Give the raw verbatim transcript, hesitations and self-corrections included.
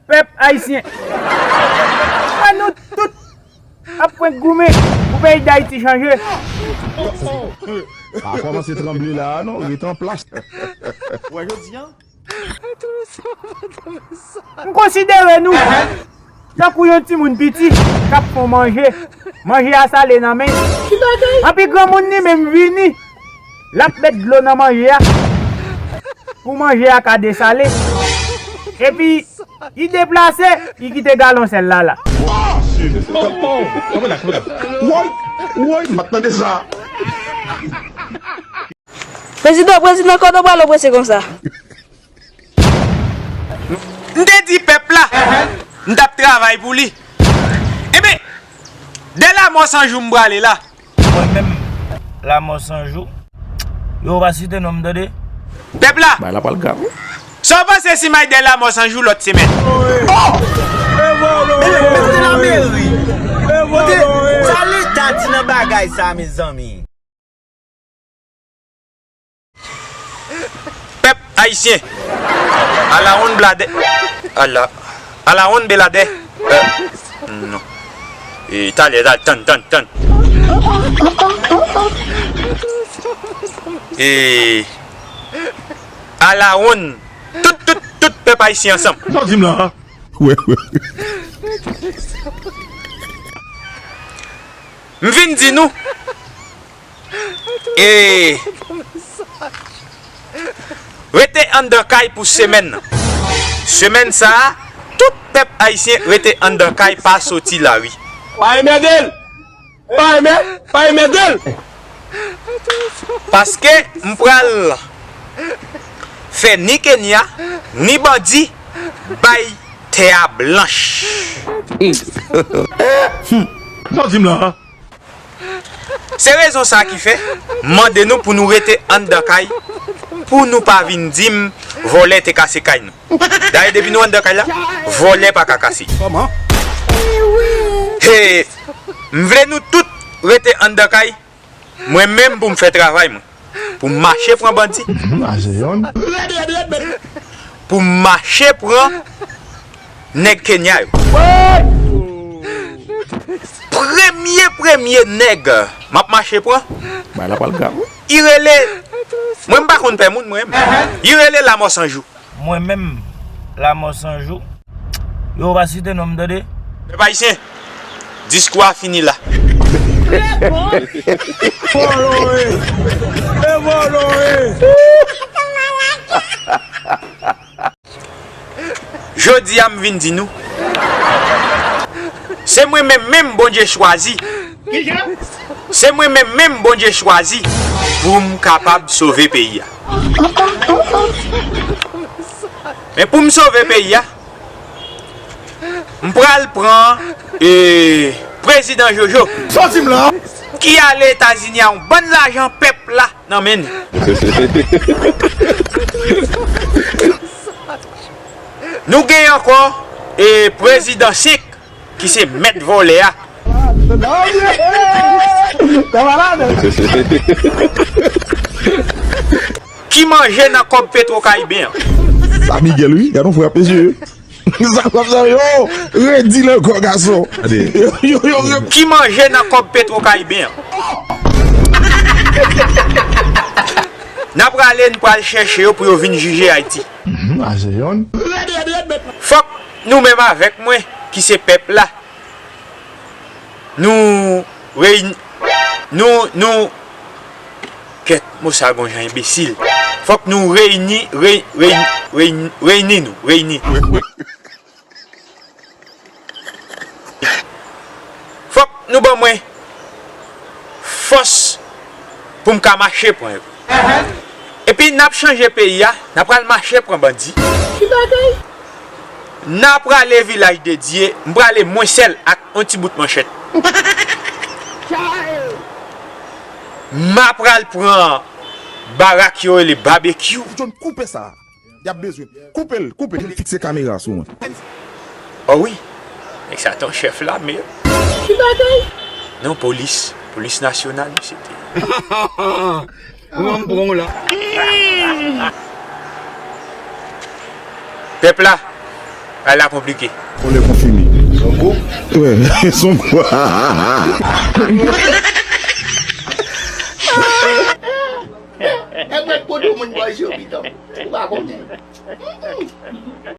Pèp ayisyen, ann nou tout ap fwenk goumen pou peyi Dayiti chanje. Pa kòmanse tranble la a non, ret an plas. Wè jodi a. M konsidere nou tankou yon timoun piti k ap fè yon manje. Manje a sale nan men l. Anpi granmoun li menm vini, l ap met dlo nan manje a pou manje a ka desale. Epi li deplase, li kite galon sèl la la. Woy, woy, m ap tande sa. Prezidan, prezidan, kote w prale w prese konsa? M te di pèp la, m t ap travay pou li. Enben, dè Lamò San Jou m prale la. Mwen menm, Lamò San Jou. Yo pa site non m, tande. Pèp la. Bay la pral grav wi. Sa w panse si m ay dè Lamò San Jou lòt semèn? Oh! Mesye, mesye lameri. Kote sa leta di nan bagay sa, mezanmi? Pèp ayisyen. Alawonn bladè. Ala. Alawonn beladè. Euh, non. E, talè, talè, tann, tann, tann. E, alawonn. Tout, tout, tout pèp ayisyen ansanm. Sa w di m la? Wè, wè. M vin di nou. E rete anndan kay pou semèn nan. Semèn sa a, tout pèp ayisyen rete anndan kay, pa soti lari. Pa enmède l! Pa enmè-, pa enmède l! Paske m pral fè ni Kenya, ni bandi bay tè a blanch. Sa w di m la? Se rezon sa ki fè m mande nou pou nou rete anndan kay, pou nou pa vin di m vòlè te kase kay nou. Dayè, depi nou anndan kay la, vòlè pa ka kase. Kòman? He, m vle nou tout rete anndan kay, mwen menm pou m fè travay mwen. Pou m mache pran bandi. Mhm, a Jeyòn. Pou m mache pran nèg Kenya yo. Premye, premye nèg m ap mache pran. Bay la pral grav wi. Li rele, mwen m pa konn pè moun mwen menm. Li rele Lamò San Jou. Mwen menm, Lamò San Jou. Yo pa site non m, tande. Pèp ayisyen, diskou a fini la. Vòlò e, e vòlò e. Jodi a m vin di nou, se mwen menm menm Bondye chwazi. Se mwen menm menm Bondye chwazi pou m kapab sove peyi a. Men pou m sove peyi a, m pral pran, e, prezidan Jojo. Sa w di m la? Ki ale Etazini a yon bann lajan pèp la nan men nou. Nou gen ankò, e, prezidan senk ki se mèt vòlè a. Ki manje nan kòb Petro Kariben an. Sa Miguel wi, gade yon frè mesye. Sa kòb sa yo, redi l ankò gason. Yo, yo, yo, yo. Ki manje nan kòb Petro Kariben an. N ap rale, n pral chèche yo pou yo vin jije Ayiti. Mhm, a Jeyòn. Fòk nou menm avèk mwen, ki se pèp la, nou reyini, nou, nou, kèt, mo sa gon jan enbesil. Fòk nou reyini, rey-, reyini, reyini, reyini nou, reyini. Fòk nou ban mwen fòs pou m ka mache pran yo. Epi n ap chanje peyi a, n ap pral mache pran bandi. Ki bagay? N ap prale Vilaj de Dye, m prale mwen sèl ak yon ti bout manchèt. M ap pral pran barak yo rele Babekyou. John, koupe sa. Y ap bezwen. Koupe l, koupe l. Fikse kamera sou mwen. Oh wi. Nèg sa t on chèf lame. Ki bagay? Non, polis. Polis nasyonal, misye te. Kouman m pran w la? Pèp la, Bagay la konplike. Ou lè konfime. Son gwoup? Wè, son gwoup. Nèg mèt kote moun bòy yo pitan. Ou pa konnen.